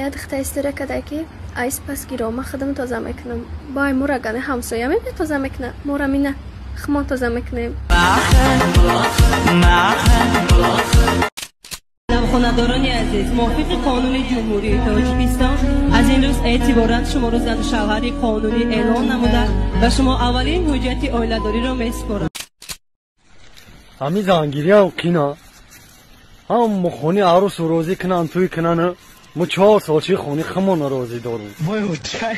Як духта история када ки айс пас гирома худам тоза мекунам. Бай мора гане ҳамсоя мебе тоза мекуна. Мора мина хмон тоза мекунем. Хонадорони азиз, мувофиқи қонуни Ҷумҳурии Тоҷикистон аз ин рӯз эътиборан шуморо зану шавҳари қонунӣ эълон намуда ва шумо аввалин ҳуҷҷати оиладориро месупорам. Ҳами зангириам қина. Ҳам хони арӯсу розӣ кунанд, тӯй кунанд. Мо 4 сол чи хони хумона розӣ дорем. Вой ҳуҷҷай.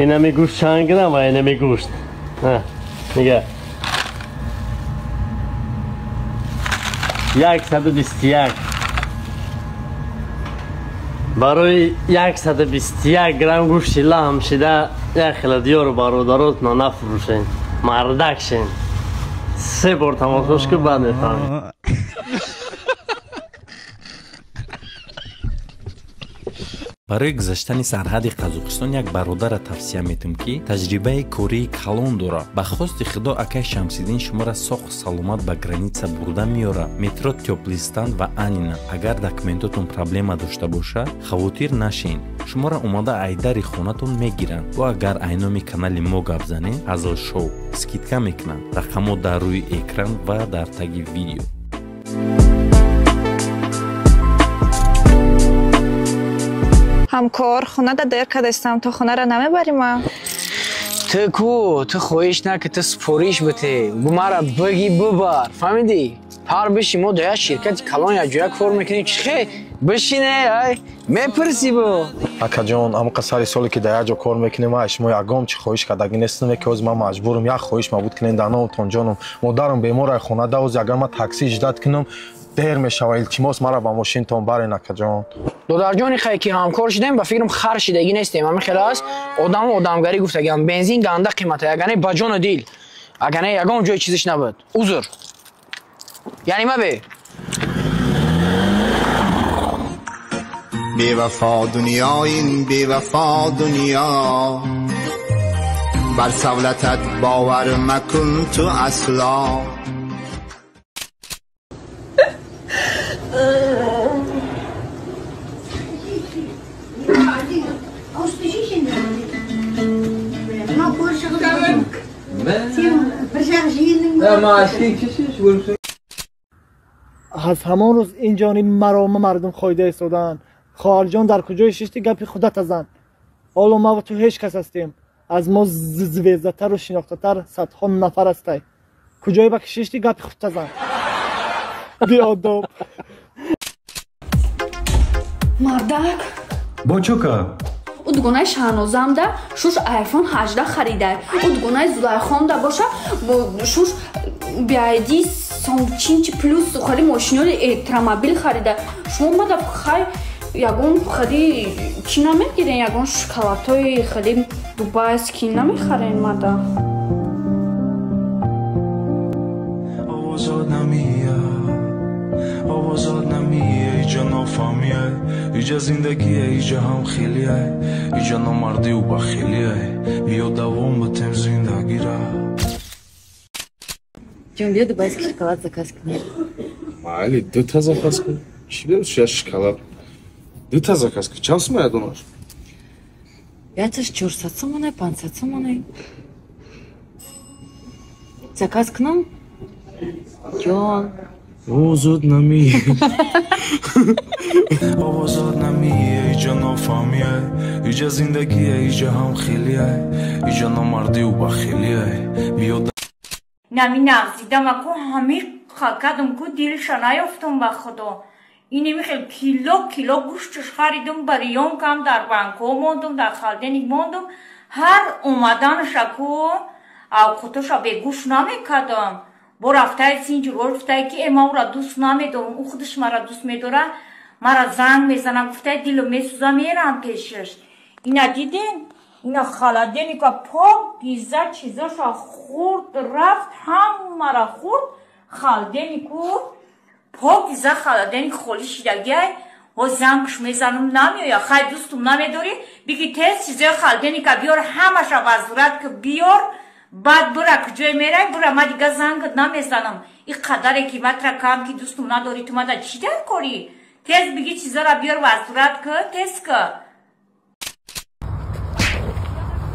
Инами гӯшт чанд грамм ва инами гӯшт? Нигоҳ. 121. Барои 121 грамм гӯшти лаҳм шида як хела диёру бародаротна нафурӯшен, мардак шен. 3 бор тамошош ку, баъд мефаҳмед. Барои гузаштани сарҳади Қазоқистон як бародарро тавсия метум, ки таҷрибаи кории калон дорад. Ба хости Худо акай Шамсиддин шуморо соқ саломат ба граница бурда меорад. Метро Тёплистан ва Анина. Агар документотон проблема дошта бошад, хавотир нашен. Шуморо омада айдари хонатон мегиранд. Бо агар айноми канали мо гап занед, Азл Шоу скидка мекунанд. Рақамҳо дар рӯи экран ва дар таги видео. Ҳамкор, хона да дер кардастам, то хонара намебарӣ ма? Ту ку, ту хоҳиш наки, ту супориш бите. Бу мара бигӣ бибар, фаҳмидӣ? Ҳар биши мо дар як ширкати калон як ҷоя кор мекунем, чӣ хе? Бишине, ай, мепурсӣ бо. Акаҷон, ҳамқа сари соле ки дар як ҷо кор мекунем, ай шумо ягон чӣ хоҳиш кардагӣ нестам, ки ҳозир ман маҷбурам як хоҳиш мабуд кунем дар номтон ҷоном. Модарам бемор ай хона да, ҳозир агар ман такси ждат кунам, дер мешава, илтимос мара ба мошинтон барен, акаҷон. Додарҷони хай ки ҳамкор шудем, ба фикрам хар шидагӣ нестем. Ҳамин хел аст, одаму одамгарӣ гуфтагиам, бензин ганда қимата, ягане ба ҷону дил, агане ягон ҷои чизиш набуд. Узр. Яъне мабе. Бевафо дунё ин бевафо дунё, бар савлатат бовар макун ту асло. Аз ҳамон рӯз ин ҷониб марома мардум хоида истоданд. Хоҳарҷон, дар куҷое шишти гапи худата зан. Ҳоло ма ва ту ҳеҷ кас ҳастем. Аз мо звездатару шинохтатар садҳо нафар ҳастай. Куҷое ба ки шишти гапи худта зан. Беодоб. Мардак. Бо чӯка? Ӯ дугонаи Шаҳнозамда шуш айфон 18 харида. Ӯ дугонаи Зулайхонда боша шуш BID Сомчинчи плюс хали мошинои электромобил харида. Шумо мада хай ягон хали чӣ намегирен, ягон шоколадҳои хали дубайский намехарен мада. Овозот намеяд, овозот намеяд, иҷа нофаҳмия, иҷа зиндагия, иҷа ҳам хелия, иҷа номардию бахелия. Биё давом битем зиндагира. Ҷон, биё дубайский шоколад заказ кунем. Майли, дута заказ кун. Чӣ бе шоколад? Дута заказ кун. Чанд сум ядонаш? Яташ 400 сомонай, 500 сомонай. Заказ кунам? Ҷон. Овозот намеяд, овозот намеяд, иҷа нофаҳмия, иҷа зиндагия, иҷа ҳам хелия, иҷа номардию бахелия. Биё Нами нағзидам аку ҳами кадам ку дилша наёфтам ба Худо. Инеми хел кило кило гӯшташ харидам, бариёнкам дар банкҳо мондам, дар холодильник мондам. Ҳар омаданаша ку авқуташа бегӯшт намекардам. Бо рафтаи синҷур гуфтае ки ман ӯра дӯст намедорам, ӯ худаш мара дӯст медорад, мара занг мезанам, гуфтае дило месӯза, мерам пешаш. Ина дидем, ина холодильника пок гиза чизаша хӯрд, рафт ҳамара хӯрд, холодильнику пок гиза холодильник холӣ шидагиай. Ҳо зангш мезанам, намеоя. Хай дӯстум намедорӣ, биги тез чизои холодильника биёр, ҳамаша вазурат ки биёр, Баъд бура куҷое мерай, бура, ма дига зангат намезанам. И қадаре ки матра кам ки дӯстум надорӣ, ту мада чӣ дар корӣ? Тез биги чизара биёр, вазурат ка, тез ка.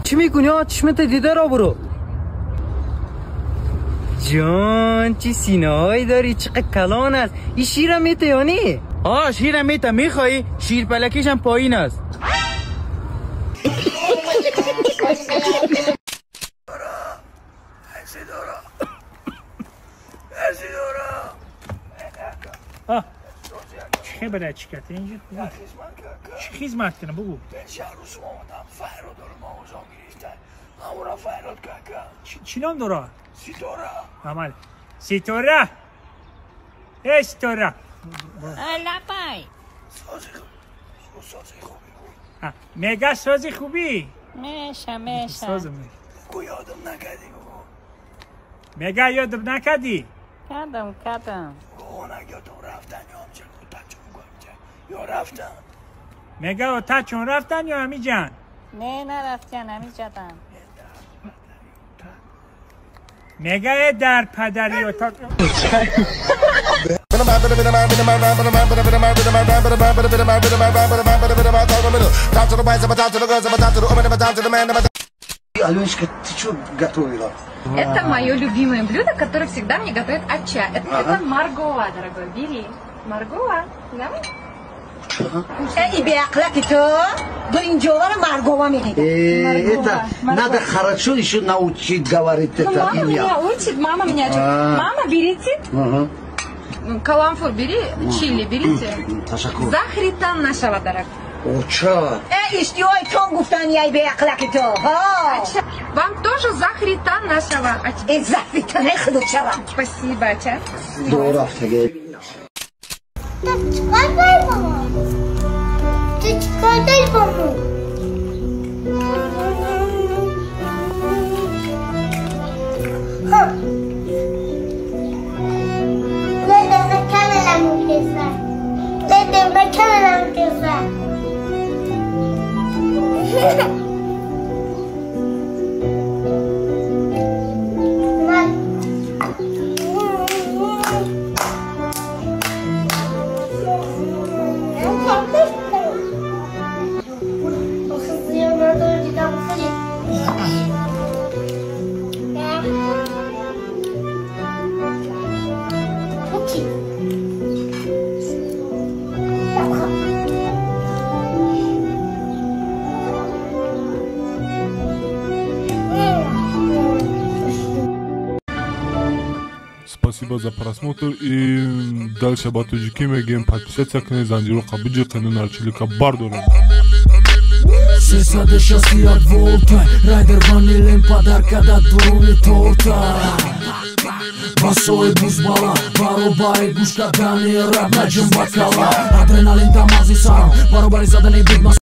Чӣ мекунӣ? Чишмата дида ро буро. Ҷон, чӣ синаҳое дорӣ, чӣ қадр калон аст. Ин ширам мета ё не? А, ширам мета, мехоҳӣ? Ширпалакишам поин аст. Чӣ барои чӣ кардӣ инҷо? Чӣ хизмат кунам, бугу? Чӣ ном дора? Ситора. Амал. Ситора. Эй, Ситора. Лапай. Сози хуби. Мега сози хуби? Меша, меша. Сози ми. Бугу ёдам накардӣ, бугу. Мега ёдам накардӣ? Кадам, кадам. Бугу онак ёдам рафтан ё ҳамчан отачон гуамча. Ё рафтан. Мега отачон рафтан ё ҳамиҷан? Не, нарафтан, ҳамиҷадан. Мега дар падари отак. Аленочка, ты что готовила? Это мое любимое блюдо, которое всегда мне готовит Ача. Это маргоа, дорогой, бери. Маргоа, давай. Эй, беақлаки ту, бринҷовара маргова мегӯяд. Это надо хорошо еще научить говорить это мама имя. Меня учит, мама меня учит. Мама, берите. Каламфур бери, чили берите. Ташаккур. Захритан нашава, дорогой. Оча. Эй, иштиҳои тон гуфтан, яй беақлаки ту. Ача, вам тоже захритан нашава. Эй, захритан худучава. Спасибо, Ача. Дорафтаге. Ты чикор дорӣ ба мо? Ту чикор дорӣ ба мо? Спасибо за просмотр и дальше ба тоҷикӣ мегӯем: подписаться кунед, занҷиро қабуҷи нарчилика бардорем. 361 волта райдер ванилем падарка дар дуруни торта ба соҳиб бузбала баробари гӯш кардани раб наҷум ба кала адреналин дар мағзи сарам баробари задани бигма.